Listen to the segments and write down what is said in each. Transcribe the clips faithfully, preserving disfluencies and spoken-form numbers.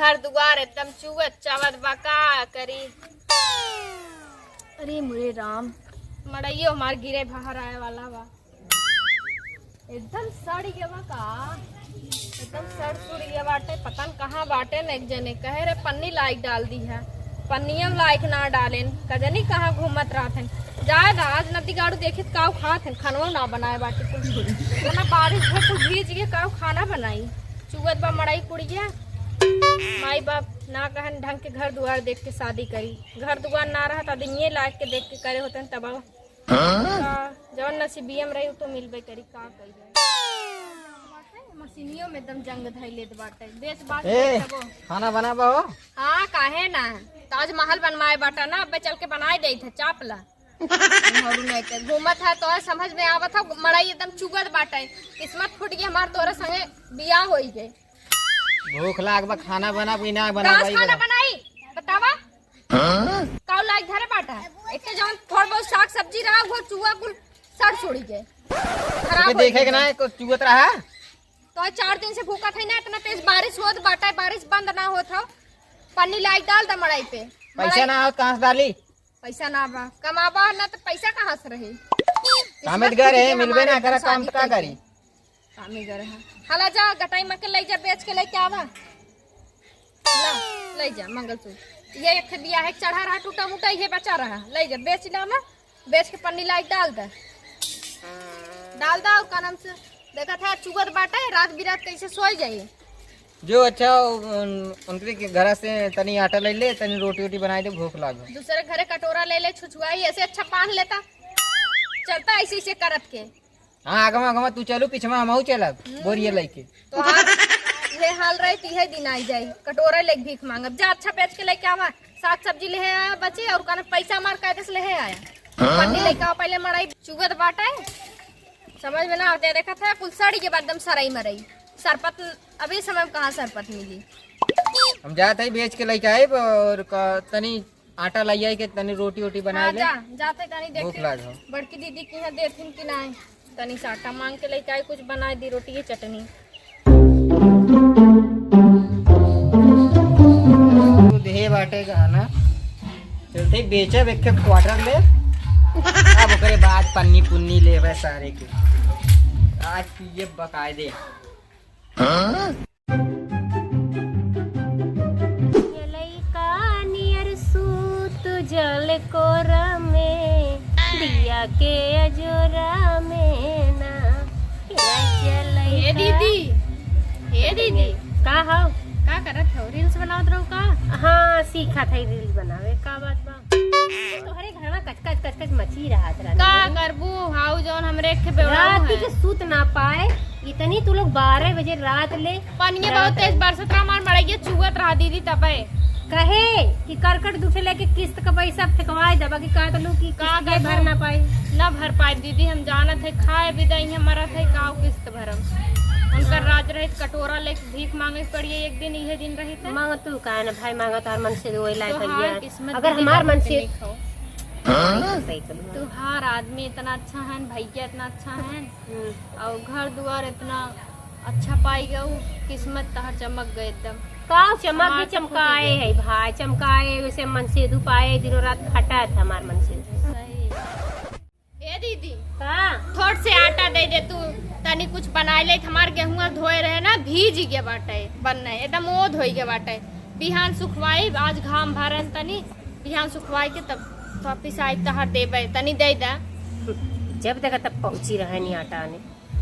घर दुआर एकदम चुअत चावत बा, का करी? अरे मोरे राम, मड़इयो हमार गिरे बाहर आए वाला बा। एकदम सड़ गया बा का, एकदम सड़ सुड़ गया बाटे। पता न कहाँ बाटे न, एक जने कहे रे पन्नी लाइक डाल दी है, पन्निया लाइक ना डालेन, कजनी कहाँ घूमत रहत हैं। जाए दा आज नदी गाड़ू देखित काऊ खात हैं, खनवा ना बनाए बाटे कुछ। इतना बारिश है कुछ भीज गए काऊ खाना बनाई। चुअत बा मड़ई कुड़िया। माई बाप ना कहन ढंग के घर दुआर देख के शादी करी, घर दुआर ना रहत आदमी लायक के देख के करे होतन तब। हाँ? का, जौन नसीबिया में रही, उ तो मिलबे करी, का कइल जाए? मशीनियों में एकदम जंग धई लेत बाटे, बेच बाच ए, लेत हबो। खाना बनाबा हो? हाँ, काहे ना? ताजमहल बनवाए बाटा ना, अबे चल के बनाए देत है, चाप ला। घरू नहीं ते घूमत है, तोहरे समझ में आवत है, मड़ई एकदम चुगत बाटे। किस्मत फूट गई हमार, तोहरे संगे बियाह होई गए। भूख लाग बा, खाना बना, बिना बना कहाँ से भाई खाना बना। बनाई? बतावा। हाँ? काऊ लाइक धरे बाटा? एक तो जौन थोड़ बहुत साग सब्जी रहा, वो चुआ कुल सड़ सुड़ी के खराब अबे हो देखे के गया। ना, को चुअत रहा। तो चार दिन से भूखा था ना, इतना तेज बारिश होत बाटा, बारिश बंद ना होत हो। पन्नी लाइक डाल द मड़ई पे। पैसा मड़ई ना हो, कहाँ से डाली? पैसा ना बा, कमाबा ना तो पैसा कहाँ से रही? कामेद घर है, मिलबे ना करा, काम तो का करी? कामे गरहा। हला जा, गटाई में के लई जा, बेच के लेके आवा। ला, लई जा मंगलसूत्र। ये एक ठे बियाह के चढ़ा रहा, टूटा मुटा, ये बचा रहा। लई जा, बेच ला ना, बेच के पन्नी लाइक डाल दे। डाल दे और का नाम से, देखत है, चुगत बाटे, रात बिरात कैसे सोई जाई? जो अच्छा, उन-, उनके के घरा से तनी आटा ले ले, तनी रोटी वोटी बनाई दे, भूख लागो। दूसरे घरे कटोरा ले ले, छुछुआई, ऐसे अच्छा बांध लेता। चलता ऐसे, ऐसे करत के। हाँ, आगवा, आगवा तू चलू, पिछवा हमहू चलब, हम्म। बोरिया लइके। तो आज ये हाल रहे, तीहे दिन आई जाई, कटोरा लेके भीख मांगब। जा, अच्छा बेच के लेके आवा, साग सब्जी लेहे आया बची, और कहने पैसा मार कायदे से लेहे आया। हाँ? पन्नी लेके आवा, पहले मड़ई चुगत बाटे, समझ में ना आवते। देखत है, कुल सड़ी के बाद एकदम सरई मरई, सरपत अभी समय में कहाँ सरपत मिली? हम जात है, बेच के लेके आए और क-, तनी आटा लई आई के तनी रोटी ओटी बनाए हाँ, ले। जा, जाते तनी भूख देखी लाग हो। बड़की दीदी की यहाँ देथिन कि नाय। तनी सा आटा मांग के लेके आई, कुछ बनाए दी, रोटी की चटनी। तू देहे बाटे गहना, चलते बेचब एक ठे क्वार्टर ले, अब ओकरे बाद पन्नी पुन्नी लेवे सारे के। आज पिए बकायदे। हाँ? ये लइका नियर सूत जल कोरा में, दिया के अजोरा में ना। ये लइका हे दीदी, हे दीदी। का हौ? का करत हौ? Reels बनावत रहू का? हाँ, सीखत है reels बनावे। का बात बा? तोहरे घरवा कचकच, कचकच मची रहत रहत का है। करबू? हाउ जौन हमरे एक ठे बेवड़ा रात है। के सूत ना पाए, इतनी तू लोग बारह बजे रात ले पनिया रात बहुत तेज में। बरसत रहा, हमार मड़ैया चुअत रहा दीदी तबे। कहे कि करकट दूठे लेके किस्त का पैसा फेंकवाए देबा कि का तो लोग की का किस्त ये करबू? भर ना पाए। ना भर पाए दीदी, हम जानत है खाए भी दई है मरत है का किस्त भरम। उनकर राज रहित कटोरा लेके भीख मांगे के पड़िए, एक दिन इहे दिन रहित है। मांगत तू काहे ना भाई, मांगत हर मन से वही लायक तोहार है। किस्मत अगर दीदी हमार बहुत मन से नीक हो। हाँ? सही करूँ। तोहार आदमी इतना अच्छा है, भैया इतना अच्छा है, हम्म। और घर दुआर इतना अच्छा पाई गऊ, किस्मत तहर चमक गए एकदम। का चमक हमार भी तो खुद चमकाए ही है भाई, चमकाए वैसे मनसेधु पाए, दिनों रात खटा था हमार मनसेधु। सही। ए दीदी, का? थोड़ से आटा दे दे तू, तनी कुछ बनाए ले। हमार गेहुआ धोए रहे ना, भीज गया बाटे, बन्ने एकदम ओध होई गया बाटे। बिहान सुखवाई, आज घाम भरन तनी, बिहान सुखवाई के तब तो पिसाई तहार देबे, तनी दे दे। जब देखा तब पहुंची रहे नी आटा आने।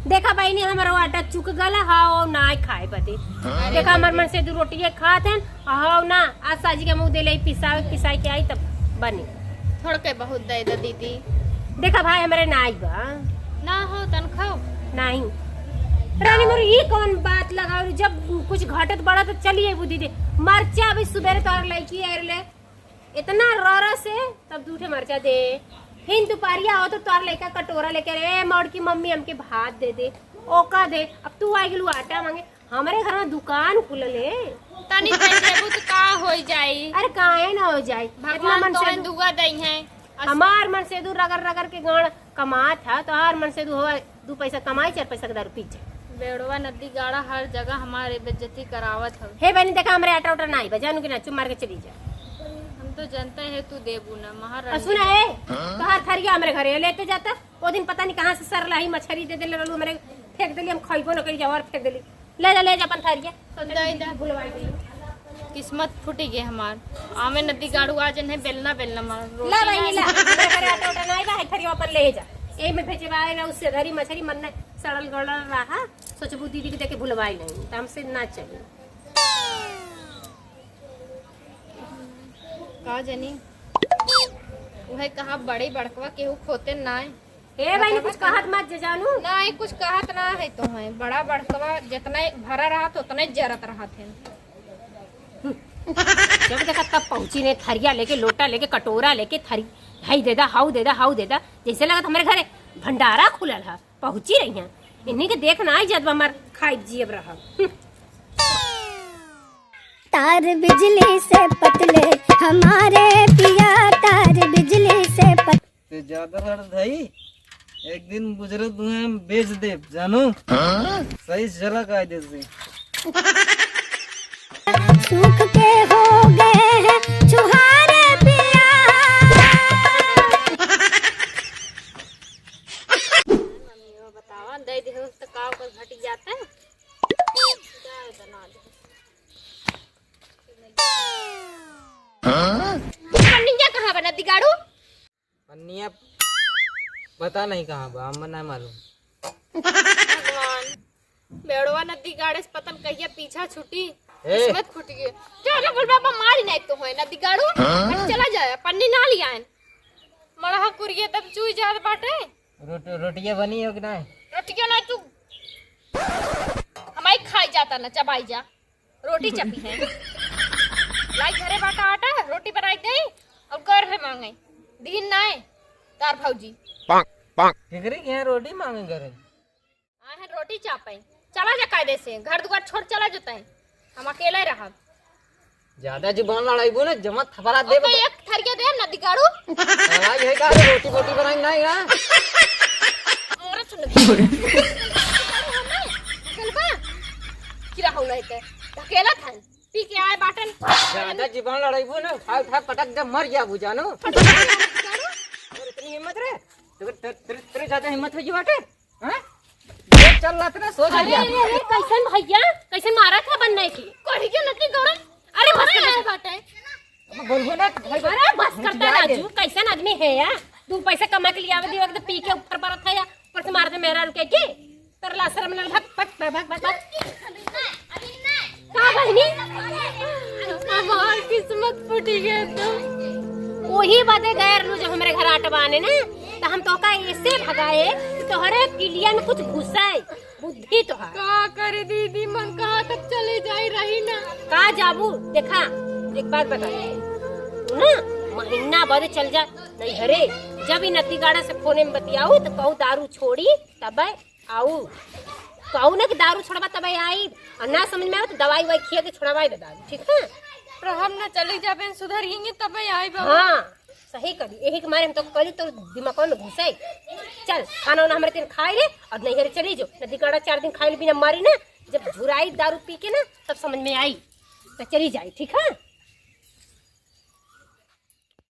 देखा बहिनी, हमरो आटा चुक गल, हाओ ना खाए बदे। अरे देखा, हमार दीदी। मनसेधु रोटिए खात हन, हाओ ना, आज साजी के मुंह देले पिसावे, पिसाई के आई तब बनी। थोड़ के बहुत दे दे दीदी। देखा भाई, हमरे नाई बा। ना हो तन खाओ। नहीं। रानी मोर, ई कौन बात लगाओ? जब कुछ घटत बढ़त तो चलिए बुद्धि दे। मरचा अभी सुबेरे तोहर लइकी आए रहले, इतना रौरा से, तब दू ठे मरचा दे। फिर दुपहरिया हो तो तोहर लइका कटोरा लेके, "रे मौड़ की मम्मी, हमके भात दे दे, ओका दे।" अब तू आ गेलू आटा मांगे। हमरे घर में दुकान खुलल है। तनी दे देबू तो का हो जाई? अरे काहे ना हो जाई? इतना भगवान मन तो से है दु- दुआ दई है। हमार मनसेधु रगड़ रगड़ के गांड कमात है, तोहार मनसेधु हो दू पैसा कमाई, चार पैसा के दारू पी जाए। बेड़वा नदी गाड़ा हर जगह हमारे बेइज्जती करावत हवे। हे बहनी, देखा, हमरे आटा उटा नाई बा, जानू कि ना, चुप मार के चली जा। हम तो जनते है तू देबू ना, महारानी। और सुना है, तोहार थरिया हमरे घरे लेते जाता। ओ दिन पता नहीं कहाँ से सरलाही मछरी दे देले रहलू, हमरे फेंक देली, हम खइबो न करी, जवार फेंक देली। ले जा, ले जा अपन थरिया। दे दे। भुलवाई गई। किस्मत फूटी गई हमार। आवे नदी गाड़ू आ जन है, बेलना, बेलना मार। रोटी ला बहिनी, ना। ला। हमरे घरे आटा उटा नाई बा, है थरिया अपन ले जा। एही में भेजे बा ना, उससे धरी मछरी मन सड़ल गड़ल रहा। सोचबू दीदी के देखे भुलवाई नहीं, तो हमसे ना चली। का जानी, उहे कहा बड़ी बड़कवा केहू खोते ना है। ए बहिनी, कुछ कहत मत जे जानू। ना, ये कुछ कहत ना है तो है। बड़ा बड़कवा जितना भरा रहत, उतना ही जरत रहत है। जब देखा तब पहुँची ने, थरिया लेके, लोटा लेके, कटोरा लेके, थरी, हाई दे दा, हाउ दे दा, हाउ दे दा। जैसे लगत हमरे घरे भंडारा खुलल है, पहुँची रही हैं। इन्हीं के देख ना आई जब हमार खाइब जियब रहब। तार बिजली से पतले हमारे पिया, तार बिजली से पत- ते ज्यादा लड़ धई, एक दिन बुजरत हुए हम बेच देब, जानू। हाँ? सही झलक आए देसी। सूख के हो गए हैं छुहारे पिया। मम्मी, वो बतावा, दे दे हो तो का ओकर घटी जाता है? जाए बना दे। हाँ? पन्निया कहाँ बना दिगाड़ू? पन्निया पता नहीं कहाँ बा, हमें नहीं मालूम। भगवान, बेड़वा नदी गाड़े से पता न कहिया पीछा छूटी, ए। किस्मत फूट गई। चलो बोल बाबा, मारी नहीं तो होए नदी गाड़ू। हाँ? चला जाए, पन्नी ना लिया है। मड़हा कुरिये तब चुई जात बाटे। रोट-, रोटिया बनी हो कि नहीं? रोटिया ना तू, हमारी खाई जाता ना, चबाई जा। रोटी चपी है। लाई घरे बाटा आटा, रोटी बनाई दे और कर है मांगे। दीन नाय, तार भौजी। केकरे के यहाँ रोटी मांगे घरे? आए हैं रोटी चापे। चला जा कायदे से, घर दुआर छोड़ चला जाता है। हम अकेले रहब। ज्यादा जुबान लड़ाइबो ना, जमा थपरा देब। ओके, एक थरिया देब ना दिगाड़ू। आवाज है का? रोटी बोटी बनाई ना, ना। मोरे सुन। चल बा। किरा होला है ते? ढकेला था। पी के आए बाटन। ज्यादा जुबान लड़ाइबो ना, उठा, उठा, पटक दे, मर जाबू, जानू। और इतनी हिम्मत रे? तेरे, तेरे, तेरे, तेरे ज्यादा हिम्मत हो जी बाटे? हाँ? ये चल रहा था ना, सो जा अरे, गया। अरे, अरे, कैसन भैया? कैसन मारा था बनने की? कढ़ी के नकली गौरव। अरे, बस अरे, कर। बाटे। अब बोलबो ना, भाई, अरे, बस कर दे राजू, कैसन आदमी है यार? दू पैसा कमा के लियावे दियो, तो पी के ऊपर परत है या ऊपर से मारते मेहरारू के की? तरला शर्म ना, भाग, भाग, भाग, भाग, भाग। का बहिनी? हमार किस्मत फूटी गए तो। वही बदे गए रहलू जब हमरे घर आटा बाने ना, तो हम तोहका ऐसे भगाए कि तोहरे किलिया में कुछ घुसाए, बुद्धि तोहार। का करे दीदी, मन कहाँ तक चले जाए रही ना। का जाबू? देखा, एक बात बता, तू ना महीना बाद चल जा नैहरे। जब ई नती गाड़ा से फोने में बतियाऊ तो कहू दारू छोड़ी, तबे आऊ। कहू ना कि दारू छोड़बा तबे आई, और ना समझ में आवे तो दवाई ववाई खिया के छोड़वाई दे दारू, ठीक है? रहब ना, चली जाबे, सुधर गई तबे आई बाबा। हाँ, सही करी, यही के मारे हम तो करी तो दिमाग में घुसे। चल, खाना वाना हमारे तीन खाए ले और नैहरे चली जो, नदी गाड़ा चार दिन खाए ले बिना मारी ना, जब झुराई दारू पी के ना तब समझ में आई, तो चली जाई, ठीक है?